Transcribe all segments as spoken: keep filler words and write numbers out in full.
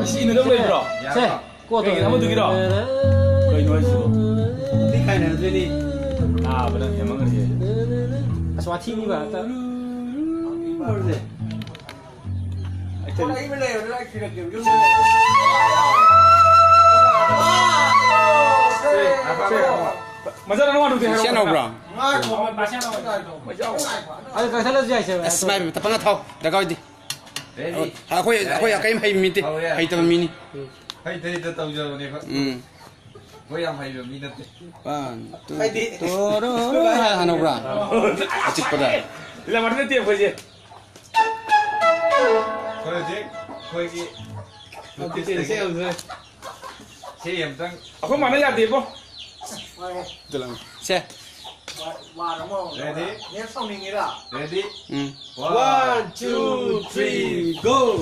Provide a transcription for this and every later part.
ꯁꯤ ꯏꯟꯅꯗꯧ ꯂꯩꯕ꯭ꯔꯣ? ꯁꯦ, ꯀꯣꯠꯇꯣ꯫ ꯀꯩꯒꯤꯅꯣ ꯑꯃꯗꯨꯒꯤꯔꯣ? ꯀꯩꯅꯣ ꯍꯥꯏꯁꯤꯕꯣ? ꯅꯨꯄꯤ ꯈꯥꯏꯅꯔꯗꯣꯏꯅꯤ꯫ ꯅꯥꯕꯅ ꯍꯦꯟꯃꯟꯈ꯭ꯔꯦ꯫ ꯑꯁ, ꯋꯥꯊꯤꯅꯤꯕ ꯍꯦꯛꯇ꯫ ꯍꯧꯔꯁꯦ꯫ ꯑꯩ ꯊꯤꯜꯂꯤ꯫ ꯄꯣꯔꯛꯏꯕ ꯂꯩꯕꯗꯨ ꯑꯩ ꯊꯤꯜꯂꯛꯀꯦꯕ, ꯌꯨꯝꯗ ꯂꯩ꯫ ꯃꯆꯥ ꯅꯪ ꯋꯥꯟ ꯇꯨ ꯊ꯭ꯔꯤ ꯍꯥꯏꯔꯛꯑꯣ꯫ ꯁꯦꯟ ꯍꯧꯕ꯭ꯔꯣ? ꯉꯥꯏꯈꯣ, ꯃꯆꯥ ꯅꯪ ꯋꯥꯟ ꯇꯨ ꯊ꯭ꯔꯤ ꯍꯥꯏꯔꯛꯑꯣ꯫ ꯑꯗꯨ ꯀꯛꯊꯠꯂꯁꯨ ꯌꯥꯏ, ꯁꯦ꯫ ꯑꯁ, ꯃꯥꯏ ꯇꯞꯄꯅ ꯊꯥꯎ, ꯗꯔꯀꯥꯔ ꯑꯣꯏꯗꯦ꯫ Ready? ꯑꯩꯈꯣꯏ, ꯑꯩꯈꯣꯏ ꯀꯔꯤꯝ ꯍꯩꯕ ꯃꯤ ꯅꯠꯇꯦ, ꯍꯧꯔꯦ꯫ ꯍꯩꯇꯕ ꯃꯤꯅꯤ꯫ ꯎꯝ꯫ ꯍꯩꯇ ꯍꯩꯇ ꯇꯧꯖꯕꯅꯦ ꯑꯩꯈꯣꯏ꯫ ꯎꯝ꯫ ꯑꯩꯈꯣꯏ ꯌꯥꯝ ꯍꯩꯕ ꯃꯤ ꯅꯠꯇꯦ꯫ ꯋꯥꯟ, ꯇꯨ, ꯍꯥꯏꯗꯤ ꯇꯣꯔꯣ ꯍꯥꯏꯅ ꯍꯥꯟꯅꯧꯕ꯭ꯔꯥ? ꯑꯆꯤꯛꯄꯗ꯫ ꯂꯃꯟ ꯅꯠꯇꯦ ꯑꯩꯈꯣꯏꯁꯦ꯫ ꯑꯩꯈꯣꯏ ꯍꯧꯖꯤꯛ ꯑꯩꯈꯣꯏꯒꯤ ꯑꯣꯀꯦ, ꯁꯦ ꯍꯧꯖꯤꯛ꯫ ꯁꯤ ꯑꯝꯇꯪ ꯑꯩꯈꯣꯏ ꯃꯥꯅ ꯌꯥꯗꯦꯕꯣ꯫ ꯁꯦ꯫ Ready? Ready? ꯎꯝ꯫ One, two, three, go!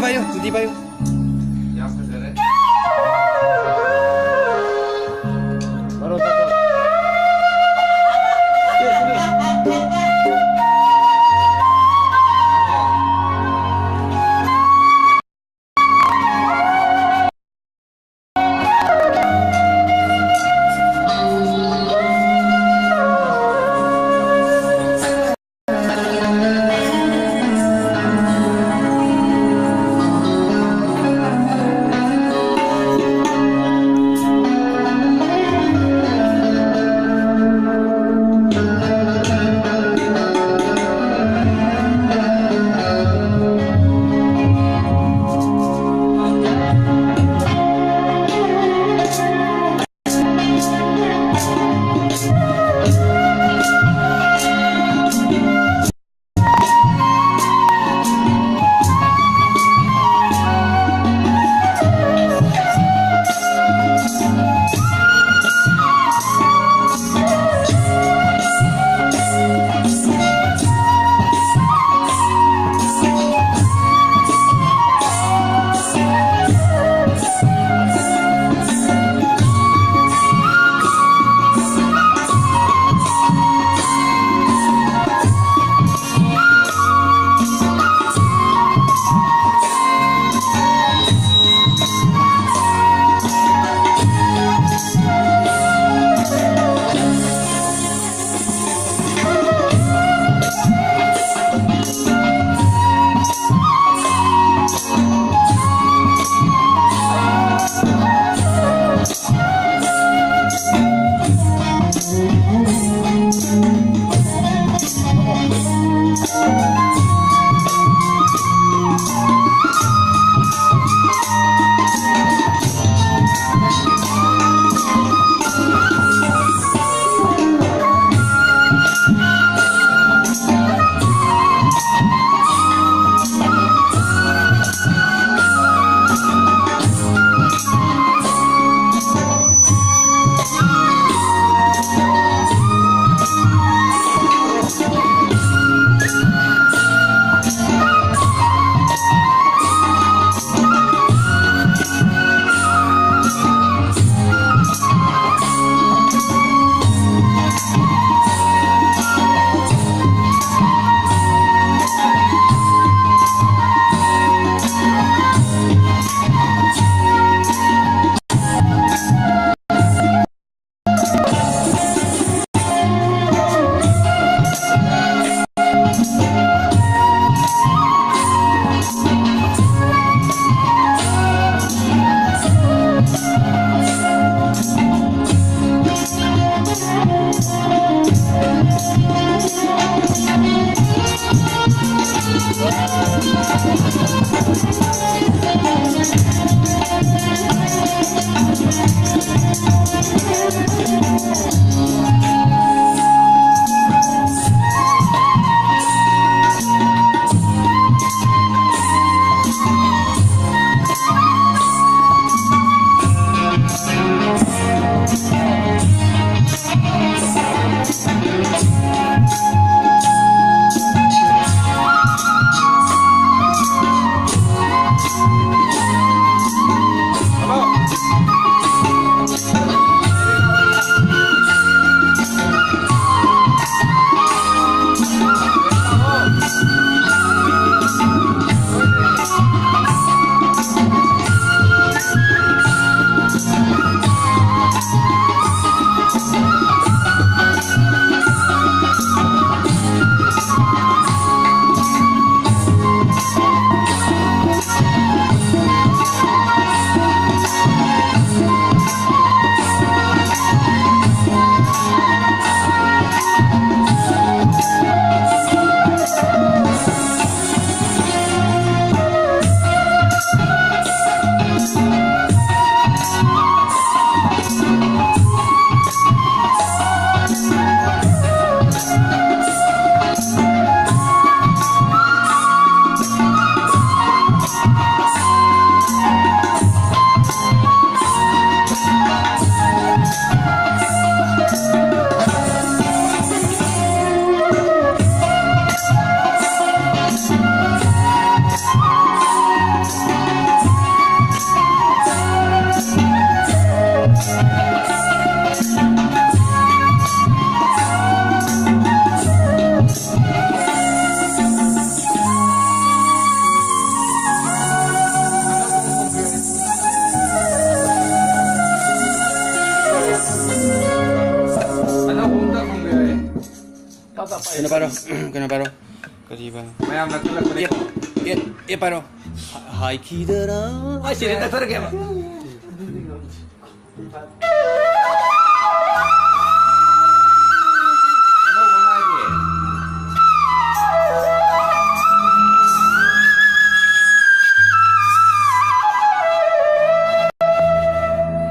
ꯄꯥꯏꯌꯨ, ꯇꯨꯗꯤ ꯄꯥꯏꯌꯨ꯫ ꯌꯥꯝ ꯐꯖꯔꯦ꯫ ꯀꯩꯅꯣ ꯄꯥꯏꯔꯣ꯫ ꯀꯩꯅꯣ ꯄꯥꯏꯔꯣ꯫ ꯀꯔꯤꯕ? ꯃꯌꯥꯝ ꯅꯛꯁꯤꯜꯂꯛꯄꯅꯦ꯫ ꯑꯦꯞ, ꯑꯦꯞ, ꯑꯦꯞ ꯄꯥꯏꯔꯣ꯫ ꯍꯥꯏꯈꯤꯗꯔꯥ? ꯑꯩ ꯁꯤꯗꯤ ꯇꯛꯊꯔꯒꯦꯕ꯫ ꯑꯅꯧꯕ ꯑꯃ ꯍꯥꯏꯔꯤꯌꯦ꯫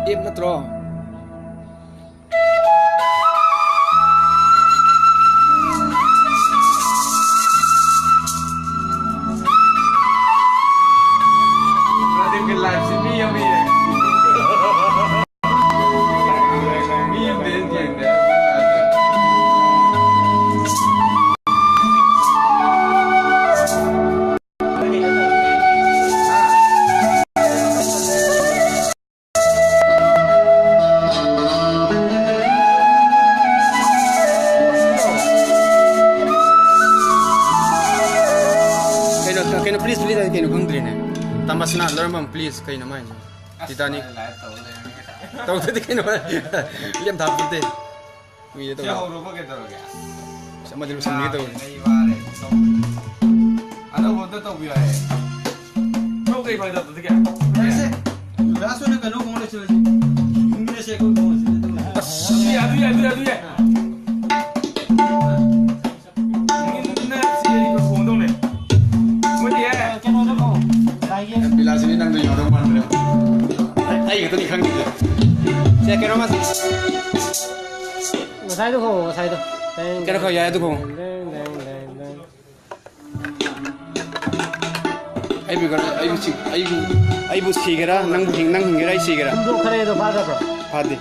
ꯑꯦꯞ ꯅꯠꯇ꯭ꯔꯣ? ꯄ꯭ꯔꯗꯤꯞꯀꯤ ꯂꯥꯏꯐꯁꯤ ꯃꯤ ꯑꯃ ꯌꯦꯡꯉꯦ꯫ ꯃꯤ ꯑꯃꯗꯤ ꯌꯦꯡꯗꯦ꯫ ꯀꯩꯅꯣ, ꯀꯩꯅꯣ, please, please ꯍꯥꯏꯗꯤ ꯀꯩꯅꯣ ꯈꯪꯗ꯭ꯔꯦꯅꯦ꯫ ꯇꯃꯁꯅꯥ ꯂꯣꯏꯔꯝꯕꯝ, please, ꯀꯩꯅꯣ ꯃꯥꯏꯁꯦ? ꯑꯁ, Titanic꯫ ꯃꯥꯏ live ꯇꯧ ꯂꯩꯔꯝꯃꯦ꯫ ꯇꯧꯗꯗꯤ ꯀꯩꯅꯣ, ꯂꯦꯝ ꯊꯥꯕ ꯅꯠꯇꯦ꯫ ꯀꯨꯏꯔꯦ ꯁꯤ ꯇꯧꯗꯕ꯫ ꯍꯧꯔꯕ ꯀꯩꯗꯧꯔꯒꯦ? ꯑꯁ, ꯑꯃꯗꯤ ꯂꯣꯏꯁꯤꯟꯒꯦ ꯇꯧꯕꯅꯤ꯫ ꯌꯥꯔꯦ, ꯑꯩ ꯋꯥꯔꯦ꯫ ꯑꯅꯧꯕ ꯑꯝꯇ ꯇꯧꯕꯤꯌꯨ ꯍꯥꯏꯌꯦ꯫ ꯅꯣ ꯀꯩ ꯐꯥꯏꯗ ꯑꯗꯨꯗꯤ ꯀꯌꯥ? ꯌꯥꯔꯦꯁꯦ꯫ ꯂꯥꯁ ꯑꯣꯏꯅ ꯀꯩꯅꯣ ꯈꯣꯡ ꯂꯣꯏꯁꯤꯜꯂꯁꯤ꯫ ꯌꯨꯝꯗ ꯁꯦ ꯑꯩꯈꯣꯏ ꯈꯣꯡ ꯂꯣꯏꯁꯤꯜꯂꯁꯤ꯫ ꯑꯁ, ꯑꯗꯨ ꯌꯥꯏ, ꯑꯗꯨ ꯌꯥꯏ, ꯑꯗꯨ ꯌꯥꯏ, ꯑꯗꯨ ꯌꯥꯏ꯫ ꯃꯤꯅ ꯁꯤ ꯑꯩ ꯈꯣꯡꯗꯧꯅꯦ꯫ ꯃꯣꯏꯗꯤ ꯌꯥꯏ꯫ ꯀꯩꯅꯣꯗꯣ ꯈꯣꯡ꯫ ꯂꯥꯏꯒꯤ꯫ ꯕꯤꯂꯥꯁꯤꯅꯤ ꯅꯪꯗꯣ ꯌꯥꯗꯧ ꯃꯥꯟꯗ꯭ꯔꯦ꯫ ꯑꯩ ꯈꯛꯇꯅꯤ ꯈꯪꯗ꯭ꯔꯤꯁꯦ꯫ ꯁꯦ, ꯀꯩꯅꯣ ꯃꯥ-, ꯉꯁꯥꯏꯗꯣ ꯈꯣꯡꯉꯣ, ꯉꯁꯥꯏꯗꯣ꯫ ꯀꯩꯅꯣ ꯈꯔ ꯌꯥꯏ, ꯑꯗꯨ ꯈꯣꯡꯉꯣ꯫ ꯗꯦꯡ, ꯗꯦꯡ, ꯗꯦꯡ, ꯗꯦꯡ꯫ ꯑꯩꯕꯨ ꯀꯩꯅꯣ, ꯑꯩꯕꯨ ꯁꯤ-, ꯑꯩꯕꯨ, ꯑꯩꯕꯨ ꯁꯤꯒꯦꯔꯥ, ꯅꯪꯕꯨ ꯍꯤꯡ-, ꯅꯪ ꯍꯤꯡꯒꯦꯔꯥ, ꯑꯩ ꯁꯤꯒꯦꯔꯥ? ꯍꯨꯝꯗꯣꯛꯈꯔꯦ ꯑꯗꯣ, ꯐꯥꯗꯕ꯭ꯔꯣ? ꯐꯥꯗꯦ꯫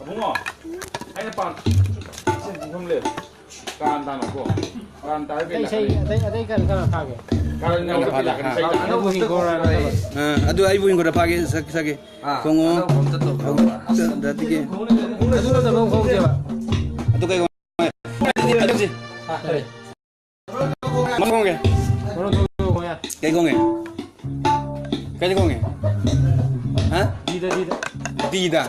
ꯑꯕꯨꯡꯉꯣ, ꯑꯩꯅ ꯄꯥꯝ-, ꯁꯤ ꯄꯨꯈꯝ ꯂꯩ꯫ ꯀꯥꯔꯟ ꯇꯥꯅꯣꯀꯣ꯫ ꯀꯥꯔꯟ ꯇꯥꯔ ꯀꯩ ꯑꯇꯩ ꯏꯁꯩ, ꯂꯥꯛꯀꯅꯤ? ꯑꯇꯩ, ꯑꯇꯩ ꯀꯔꯝ ꯀꯔꯝ ꯐꯥꯒꯦ? ꯀꯥꯔꯟ ꯌꯥꯎꯗꯕꯤ ꯐꯥꯗ-, ꯂꯥꯛꯀꯅꯤ꯫ ꯑꯥ꯫ ꯑꯩ ꯑꯅꯧꯕ ꯍꯤꯡꯒꯣꯜ ꯍꯥꯏꯅ ꯇꯧꯕ꯫ ꯑꯥ, ꯑꯗꯨ ꯑꯩꯕꯨ ꯍꯤꯡꯒꯣꯜꯗ ꯐꯥꯒꯦ, ꯁꯛ-, ꯁꯛꯀꯦ꯫ ꯑꯥ, ꯈꯣꯡꯉꯣ꯫ ꯑꯅꯧꯕ ꯑꯝꯇ ꯇꯧꯊꯣꯔꯛꯑꯣ꯫ ꯑꯗꯨ ꯅꯠꯇꯕ ꯑꯃ ꯈꯣꯡꯁꯦꯕ꯫ ꯑꯗꯨ ꯀꯩ ꯈꯣꯡꯉꯦ? ꯑꯗꯨ ꯀꯩ ꯈꯣꯡꯉꯦ? ꯑꯥ, ꯀꯔꯤ? ꯃꯈꯣꯡꯒꯦ꯫ ꯃꯔꯣꯟ ꯊꯣꯛꯑꯣ, ꯈꯣꯡꯌꯥ꯫ ꯀꯩ ꯈꯣꯡꯉꯦ? ꯀꯩꯗ ꯈꯣꯡꯉꯦ? ꯍꯥ? ꯗꯤꯗ, ꯗꯤꯗ꯫ ꯗꯤꯗ꯫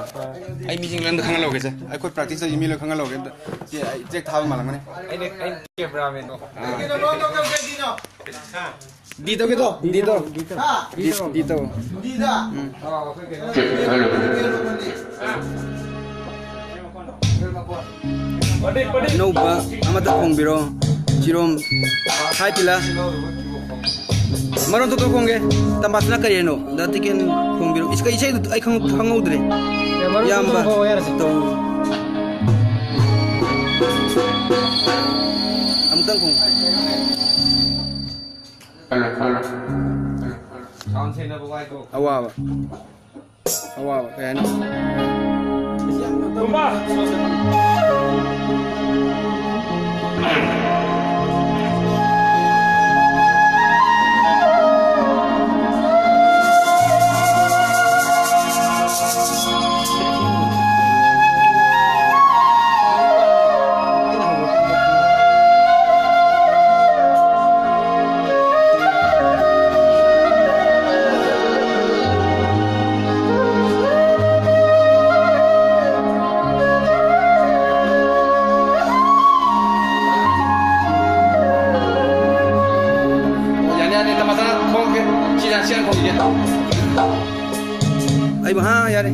ꯑꯩ ꯃꯤꯁꯤꯡ ꯂꯣꯏ ꯑꯝꯇ ꯈꯪꯍꯜꯍꯧꯒꯦꯁꯦ꯫ ꯑꯩꯈꯣꯏ ꯄ꯭ꯔꯥꯛꯇꯤꯁ ꯇꯧꯔꯤ ꯃꯤ ꯂꯣꯏ ꯈꯪꯍꯜꯍꯧꯒꯦ ꯑꯝꯇ꯫ ꯁꯤ ꯑꯩ ꯇ꯭ꯔꯦꯛ ꯊꯥꯕ ꯃꯥꯜꯂꯝꯒꯅꯤ꯫ ꯑꯩꯅ, ꯑꯩꯅ ꯀꯦꯃꯦꯔꯥꯃꯦꯟꯗꯣ꯫ ꯑꯥ꯫ ꯗꯤ ꯇꯧꯒꯦ ꯇꯧ, ꯗꯤ ꯇꯧ꯫ ꯗꯤ, ꯗꯤ ꯇꯧ꯫ ꯎꯝ꯫ ꯑꯅꯧꯕ ꯑꯃꯗ ꯈꯣꯡꯕꯤꯔꯣ꯫ ꯆꯤꯔꯣꯝ꯫ ꯍꯥꯏ ꯇꯤꯂꯥ꯫ ꯃꯔꯣꯟ ꯊꯣꯛꯇ ꯈꯣꯡꯒꯦ꯫ ꯇꯝꯄꯥꯛꯁꯤꯅ ꯀꯔꯤꯅꯣ? ꯗ ꯇꯤꯀꯦꯟ ꯈꯣꯡꯕꯤꯔꯣ꯫ ꯏꯁ-, ꯀꯩ ꯏꯁꯩꯗꯨ ꯑꯩ ꯈꯪ-, ꯈꯪꯍꯧꯗ꯭ꯔꯦ꯫ ꯌꯥ, ꯃꯔꯣꯟ ꯏꯌꯥꯝꯕ꯫ ꯊꯣꯛꯇ ꯈꯣꯡꯉꯣ ꯌꯥꯔꯦ꯫ ꯇꯧ꯫ ꯑꯃꯨꯛꯇꯪ ꯈꯣꯡ꯫ ꯑꯋꯥꯕ꯫ ꯑꯋꯥꯕ ꯀꯩ ꯍꯥꯏꯅꯣ? ꯑꯣ, ꯌꯥꯅꯤ, ꯌꯥꯅꯤ, ꯇꯃꯥꯇꯥ ꯈꯣꯡꯒꯦ꯫ ꯁꯤ ꯌꯥ-, ꯁꯤ ꯍꯥꯟꯅ ꯈꯣꯡꯈꯤꯒꯦ꯫ ꯑꯩꯕꯨ, ꯍꯥ, ꯌꯥꯔꯦ꯫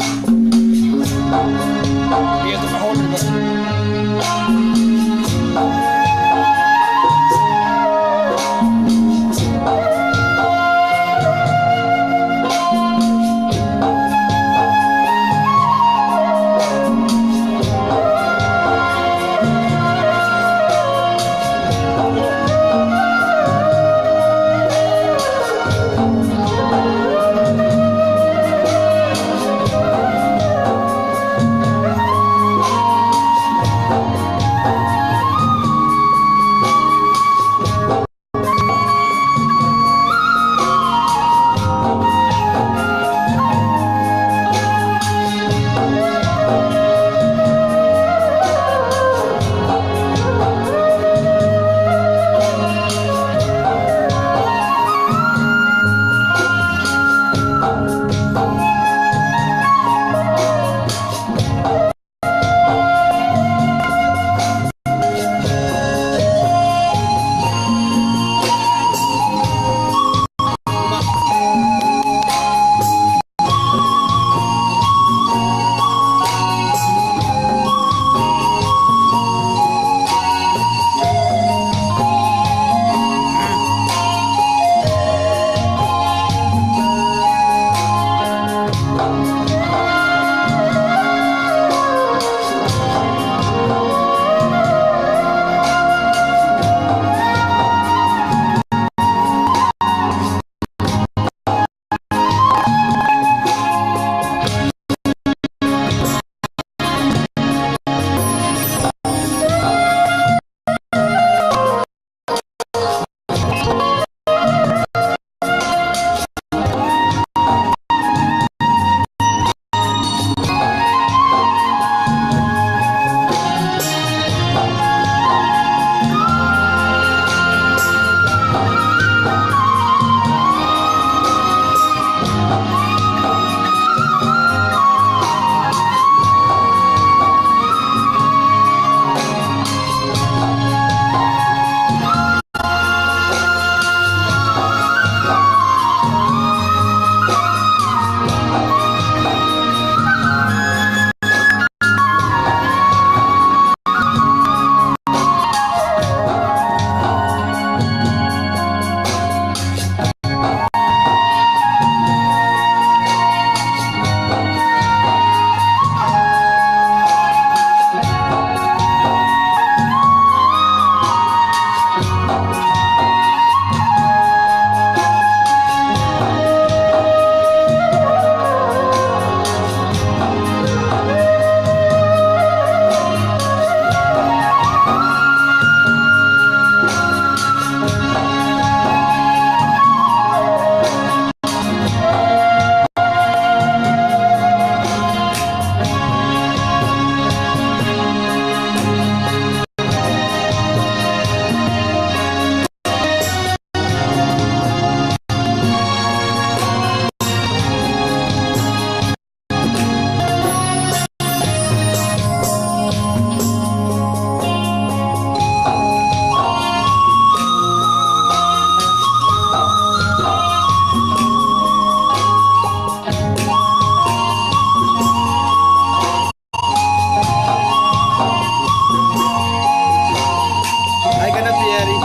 ꯌꯥꯔꯤ꯫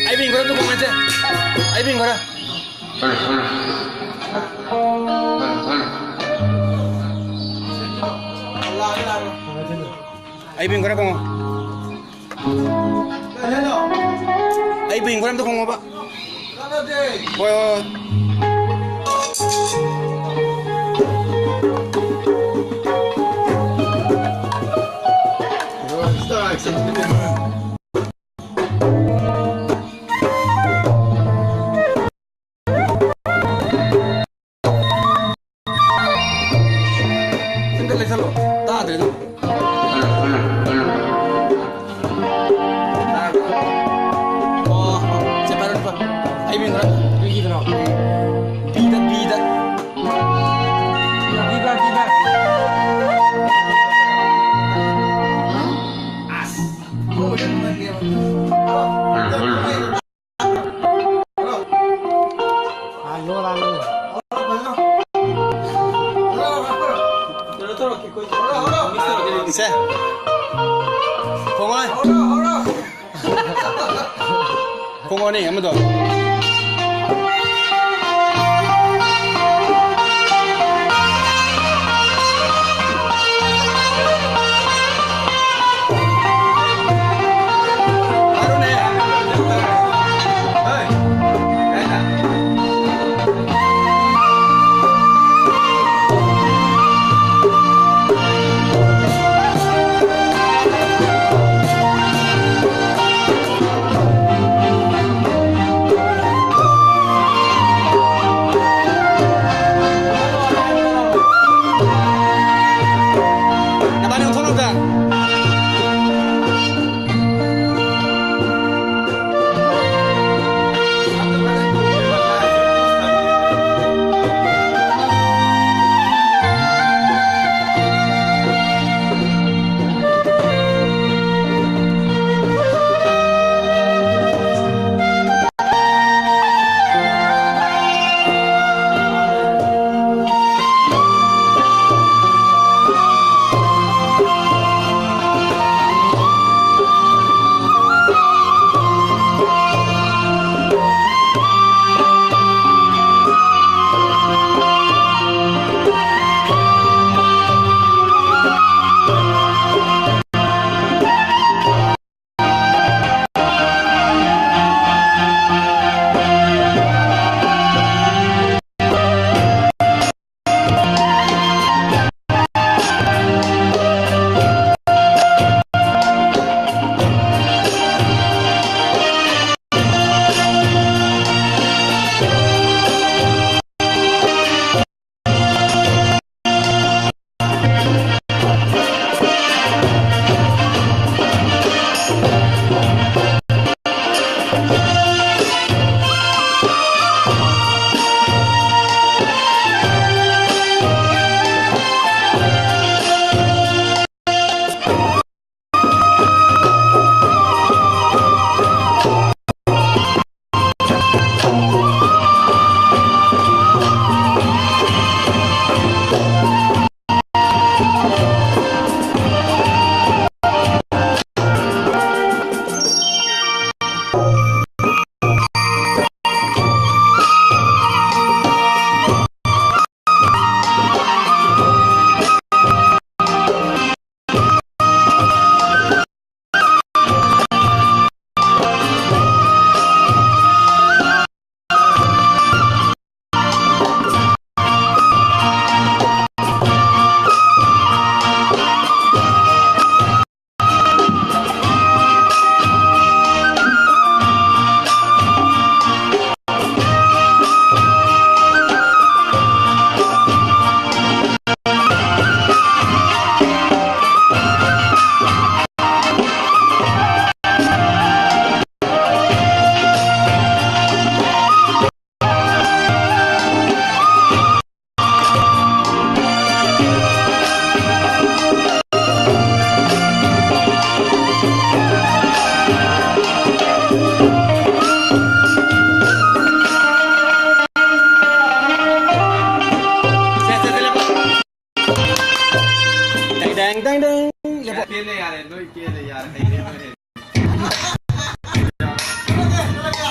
ꯑꯩꯕꯨ ꯏꯟꯈꯣꯔ ꯑꯝꯇ ꯈꯣꯡꯉꯣꯁꯦ꯫ ꯑꯩꯕꯨ ꯏꯟꯈꯣꯔ꯫ ꯑꯩꯕꯨ ꯏꯟꯈꯣꯔ ꯈꯣꯡꯉꯣ꯫ ꯑꯩꯕꯨ ꯏꯟꯈꯣꯔ ꯑꯝꯇ ꯈꯣꯡꯉꯣꯕ꯫ ꯍꯣꯏ, ꯍꯣꯏ, ꯍꯣꯏ꯫ ꯑꯝꯇ ꯂꯩꯁꯜꯂꯣ꯫ ꯇꯥꯗ꯭ꯔꯦ ꯑꯗꯨ꯫ ꯀꯩꯒꯤꯅꯣ? ꯕꯤꯗ, ꯕꯤꯗ꯫ ꯕꯤꯗ, ꯕꯤꯗ꯫ ꯑꯁ꯫ Hello, hello. ꯏꯆꯦ꯫ ꯈꯣꯡꯉꯣꯏ꯫ ꯈꯣꯡꯉꯣꯅꯦ ꯑꯃꯗꯣ꯫ ꯇꯦꯡ ꯇꯦꯡ ꯇꯦꯡ꯫ ꯄꯦꯜꯂꯦ, ꯌꯥꯔꯦ, ꯅꯣꯏ ꯄꯦꯜꯂꯦ, ꯌꯥꯔꯦ, ꯍꯩꯔꯦ, ꯅꯣꯏ ꯍꯩꯔꯦ꯫